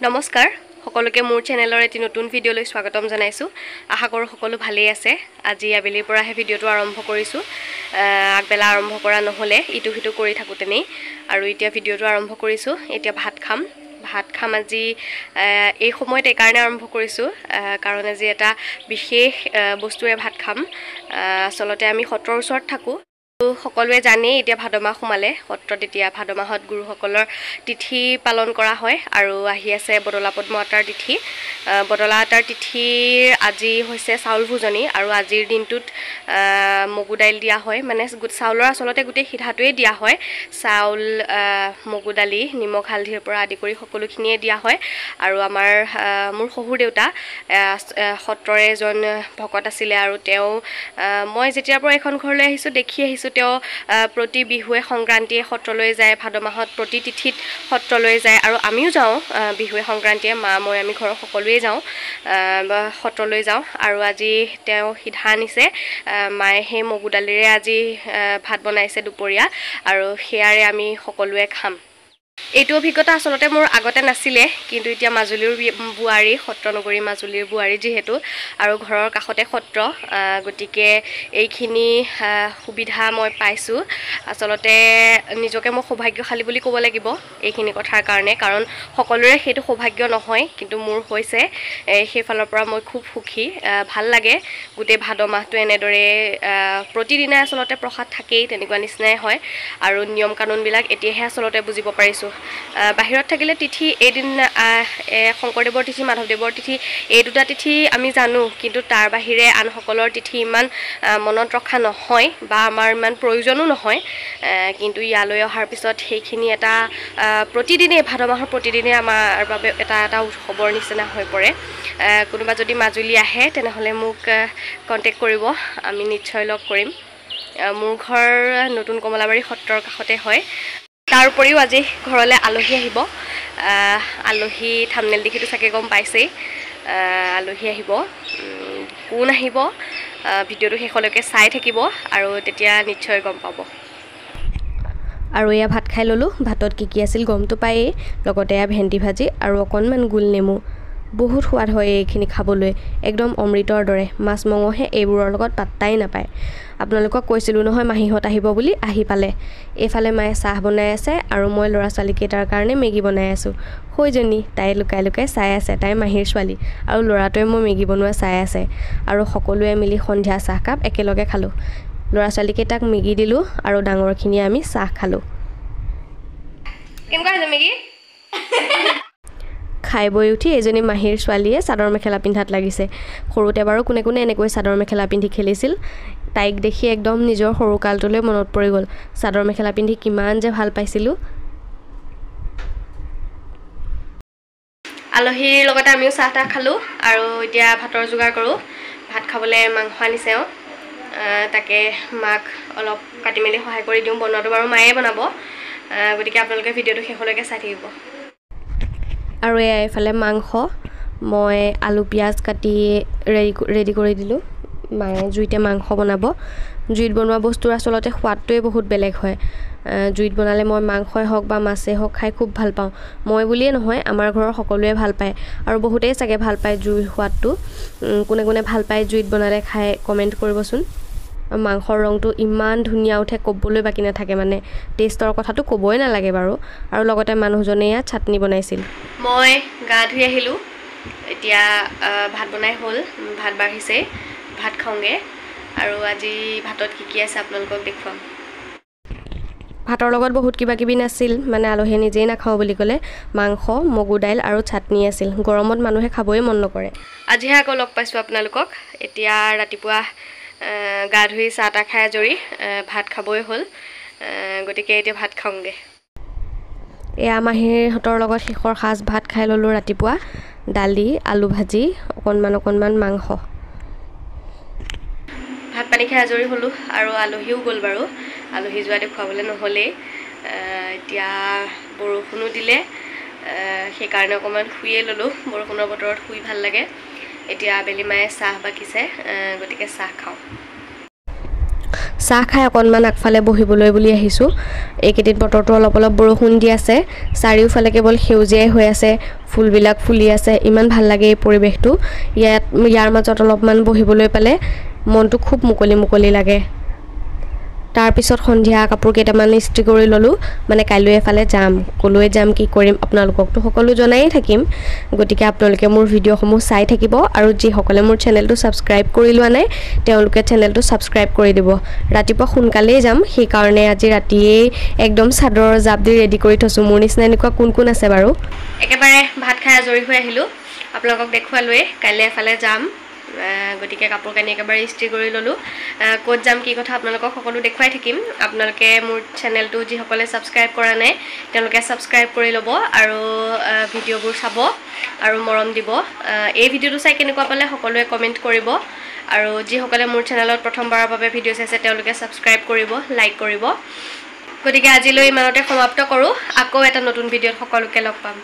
নমস্কাৰ সকলোকে মোৰ চেনেলৰ এটি নতুন ভিডিঅ'লৈ স্বাগতম জনাইছো। আশা কৰোঁ সকলো ভালেই আছে। আজি আবেলিৰ পৰাহে ভিডিঅ'টো আৰম্ভ কৰিছো। আগবেলা আৰম্ভ কৰা নহ'লে ইটো সিটো কৰি থাকোঁতেনেই আৰু এতিয়া ভিডিঅ'টো আৰম্ভ কৰিছো। এতিয়া ভাত খাম। ভাত খাম আজি এই সময়ত এইকাৰণে আৰম্ভ কৰিছোঁ কাৰণ আজি এটা বিশেষ বস্তুৰে ভাত খাম। আচলতে আমি সত্ৰৰ ওচৰত থাকোঁ, সকলোৱে জানেই এতিয়া ভাদ মাহ সোমালে সত্ৰত এতিয়া ভাদ মাহত গুৰুসকলৰ তিথি পালন কৰা হয় আৰু আহি আছে বদলা পদ্ম আতাৰ তিথি। বদলা আতাৰ তিথিৰ আজি হৈছে চাউল ভোজনী আৰু আজিৰ দিনটোত মগু দাইল দিয়া হয়, মানে চাউলৰ আচলতে গোটেই সিধাটোৱে দিয়া হয়। চাউল, মগু দালি, নিমখ, হালধিৰ পৰা আদি কৰি সকলোখিনিয়ে দিয়া হয়। আৰু আমাৰ মোৰ শহুৰ দেউতা সত্ৰৰে এজন ভকত আছিলে আৰু তেওঁ মই যেতিয়াৰ পৰা এইখন ঘৰলৈ আহিছোঁ দেখি আহিছোঁ তেওঁ প্ৰতি বিহুৱে সংক্ৰান্তিয়ে সত্ৰলৈ যায়, ভাদ মাহত প্ৰতি তিথিত সত্ৰলৈ যায় আৰু আমিও যাওঁ বিহুৱে সংক্ৰান্তিয়ে, মা মই আমি ঘৰৰ সকলোৱে যাওঁ সত্ৰলৈ যাওঁ। আৰু আজি তেওঁ সিধা আনিছে, মায়ে সেই মগু দালিৰে আজি ভাত বনাইছে দুপৰীয়া আৰু সেয়াৰে আমি সকলোৱে খাম। এইটো অভিজ্ঞতা আচলতে মোৰ আগতে নাছিলে, কিন্তু এতিয়া মাজুলীৰ বোৱাৰী, সত্ৰনগৰী মাজুলীৰ বোৱাৰী যিহেতু আৰু ঘৰৰ কাষতে সত্ৰ, গতিকে এইখিনি সুবিধা মই পাইছোঁ। আচলতে নিজকে মই সৌভাগ্যশালী বুলি ক'ব লাগিব এইখিনি কথাৰ কাৰণে, কাৰণ সকলোৰে সেইটো সৌভাগ্য নহয়, কিন্তু মোৰ হৈছে। সেইফালৰ পৰা মই খুব সুখী, ভাল লাগে। গোটেই ভাদ মাহটো এনেদৰে প্ৰতিদিনাই আচলতে প্ৰসাদ থাকেই, তেনেকুৱা নিচিনাই হয় আৰু নিয়ম কানুনবিলাক এতিয়াহে আচলতে বুজিব পাৰিছোঁ। বাহিৰত থাকিলে তিথি এইদিন শংকৰদেৱৰ তিথি, মাধৱদেৱৰ তিথি, এই দুটা তিথি আমি জানো, কিন্তু তাৰ বাহিৰে আনসকলৰ তিথি ইমান মনত ৰখা নহয় বা আমাৰ ইমান প্ৰয়োজনো নহয়। কিন্তু ইয়ালৈ অহাৰ পিছত সেইখিনি এটা প্ৰতিদিনেই ভাদ মাহৰ প্ৰতিদিনেই আমাৰ বাবে এটা এটা উৎসৱৰ নিচিনা হৈ পৰে। কোনোবা যদি মাজুলী আহে তেনেহ'লে মোক কণ্টেক্ট কৰিব, আমি নিশ্চয় লগ কৰিম। মোৰ ঘৰ নতুন কমলাবাৰী সত্ৰৰ কাষতে হয়। তাৰ উপৰিও আজি ঘৰলৈ আলহী আহিব। আলহী থামনেল দেখিতো চাগে গম পাইছেই, আলহী আহিব। কোন আহিব ভিডিঅ'টো শেষলৈকে চাই থাকিব আৰু তেতিয়া নিশ্চয় গম পাব। আৰু এয়া ভাত খাই ল'লোঁ। ভাতত কি কি আছিল গমটো পায়েই, লগতে এয়া ভেন্দি ভাজি আৰু অকণমান গোল নেমু। বহুত সোৱাদ হয় এইখিনি খাবলৈ, একদম অমৃতৰ দৰে। মাছ মঙহে এইবোৰৰ লগত পাত্তাই নাপায়। আপোনালোকক কৈছিলোঁ নহয় মাহীহঁত আহিব বুলি, আহি পালে। এইফালে মায়ে চাহ বনাই আছে আৰু মই ল'ৰা ছোৱালীকেইটাৰ কাৰণে মেগী বনাই আছোঁ। সৈজনী তাই লুকাই লুকাই চাই আছে, তাই মাহীৰ ছোৱালী, আৰু ল'ৰাটোৱে মই মেগী বনোৱা চাই আছে। আৰু সকলোৱে মিলি সন্ধিয়া চাহকাপ একেলগে খালোঁ। ল'ৰা ছোৱালীকেইটাক মেগী দিলোঁ আৰু ডাঙৰখিনিয়ে আমি চাহ খালোঁ। কেনেকুৱা হৈছে মেগী? খাই বৈ উঠি এজনী মাহীৰ ছোৱালীয়ে চাদৰ মেখেলা পিন্ধাত লাগিছে। সৰুতে বাৰু কোনে কোনে এনেকৈ চাদৰ মেখেলা পিন্ধি খেলিছিল, তাইক দেখি একদম নিজৰ সৰুকালটোলৈ মনত পৰি গ'ল। চাদৰ মেখেলা পিন্ধি কিমান যে ভাল পাইছিলোঁ। আলহীৰ লগতে আমিও চাহ তাহ খালোঁ আৰু এতিয়া ভাতৰ যোগাৰ কৰোঁ। ভাত খাবলৈ মাংস আনিছে, তাকে মাক অলপ কাটি মেলি সহায় কৰি দিওঁ। বনোৱাটো বাৰু মায়ে বনাব, গতিকে আপোনালোকে ভিডিঅ'টো শেষলৈকে চাই থাকিব। আৰু এয়া এইফালে মাংস মই আলু পিঁয়াজ কাটি ৰেডি কৰি দিলোঁ। মায়ে জুইতে মাংস বনাব। জুইত বনোৱা বস্তুৰ আচলতে সোৱাদটোৱে বহুত বেলেগ হয়। জুইত বনালে মই মাংসই হওক বা মাছেই হওক খাই খুব ভাল পাওঁ। মই বুলিয়ে নহয়, আমাৰ ঘৰৰ সকলোৱে ভাল পায় আৰু বহুতেই চাগে ভাল পায় জুইৰ সোৱাদটো। কোনে কোনে ভাল পায় জুইত বনালে খাই কমেণ্ট কৰিবচোন। মাংসৰ ৰংটো ইমান ধুনীয়া উঠে, ক'বলৈ বাকী নাথাকে, মানে টেষ্টৰ কথাটো ক'বই নালাগে বাৰু। আৰু লগতে মানুহজনে ইয়াত চাটনি বনাইছিল। মই গা ধুই আহিলোঁ, এতিয়া ভাত বনাই হ'ল, ভাত বাঢ়িছে, ভাত খাওঁগৈ। আৰু আজি ভাতত কি কি আছে আপোনালোকক দেখুৱাম। ভাতৰ লগত বহুত কিবা কিবি নাছিল, মানে আলহীয়ে নিজেই নাখাওঁ বুলি ক'লে। মাংস, মগু দাইল আৰু চাটনি আছিল। গৰমত মানুহে খাবই মন নকৰে। আজিহে আকৌ লগ পাইছোঁ আপোনালোকক। এতিয়া ৰাতিপুৱা গা ধুই চাহ তাহ খাই আজৰি ভাত খাবই হ'ল, গতিকে এতিয়া ভাত খাওঁগৈ। এয়া মাহীহঁতৰ লগত শেষৰ সাঁজ ভাত খাই ল'লোঁ ৰাতিপুৱা। দালি, আলু ভাজি, অকণমান অকণমান মাংস। ভাত পানী খাই আজৰি হ'লোঁ আৰু আলহীও গ'ল বাৰু। আলহী যোৱা দেখুৱাবলৈ নহ'লেই। এতিয়া বৰষুণো দিলে, সেইকাৰণে অকণমান শুইয়ে ল'লোঁ। বৰষুণৰ বতৰত শুই ভাল লাগে। এতিয়া আবেলি মায়ে চাহ বাকিছে, গতিকে চাহ খাওঁ। চাহ খাই অকণমান আগফালে বহিবলৈ বুলি আহিছোঁ। এইকেইদিন বতৰটো অলপ অলপ বৰষুণ দি আছে, চাৰিওফালে কেৱল সেউজীয়াই হৈ আছে, ফুলবিলাক ফুলি আছে, ইমান ভাল লাগে এই পৰিৱেশটো। ইয়াৰ মাজত অলপমান বহিবলৈ পালে মনটো খুব মুকলি মুকলি লাগে। তাৰপিছত সন্ধিয়া কাপোৰ কেইটামান ইস্ত্ৰি কৰি ল'লোঁ, মানে কাইলৈ এফালে যাম, ক'লৈ যাম কি কৰিম আপোনালোককতো সকলো জনায়েই থাকিম। গতিকে আপোনালোকে মোৰ ভিডিঅ'সমূহ চাই থাকিব আৰু যিসকলে মোৰ চেনেলটো ছাবস্ক্ৰাইব কৰি লোৱা নাই তেওঁলোকে চেনেলটো ছাবস্ক্ৰাইব কৰি দিব। ৰাতিপুৱা সোনকালেই যাম, সেইকাৰণে আজি ৰাতিয়েই একদম চাদৰৰ জাপ দি ৰেডি কৰি থৈছোঁ। মোৰ নিচিনা এনেকুৱা কোন কোন আছে বাৰু? একেবাৰে ভাত খাই আজৰি হৈ আহিলোঁ, আপোনালোকক দেখুৱালোৱেই। কাইলৈ এফালে যাম, গতিকে কাপোৰ কানি একেবাৰে ইস্ত্ৰি কৰি ল'লোঁ। ক'ত যাম কি কথা আপোনালোকক সকলো দেখুৱাই থাকিম। আপোনালোকে মোৰ চেনেলটো যিসকলে ছাবস্ক্ৰাইব কৰা নাই তেওঁলোকে ছাবস্ক্ৰাইব কৰি ল'ব আৰু ভিডিঅ'বোৰ চাব আৰু মৰম দিব। এই ভিডিঅ'টো চাই কেনেকুৱা পালে সকলোৱে কমেণ্ট কৰিব আৰু যিসকলে মোৰ চেনেলত প্ৰথমবাৰৰ বাবে ভিডিঅ' চাইছে তেওঁলোকে ছাবস্ক্ৰাইব কৰিব, লাইক কৰিব। গতিকে আজিলৈ ইমানতে সমাপ্ত কৰোঁ, আকৌ এটা নতুন ভিডিঅ'ত সকলোকে লগ পাম।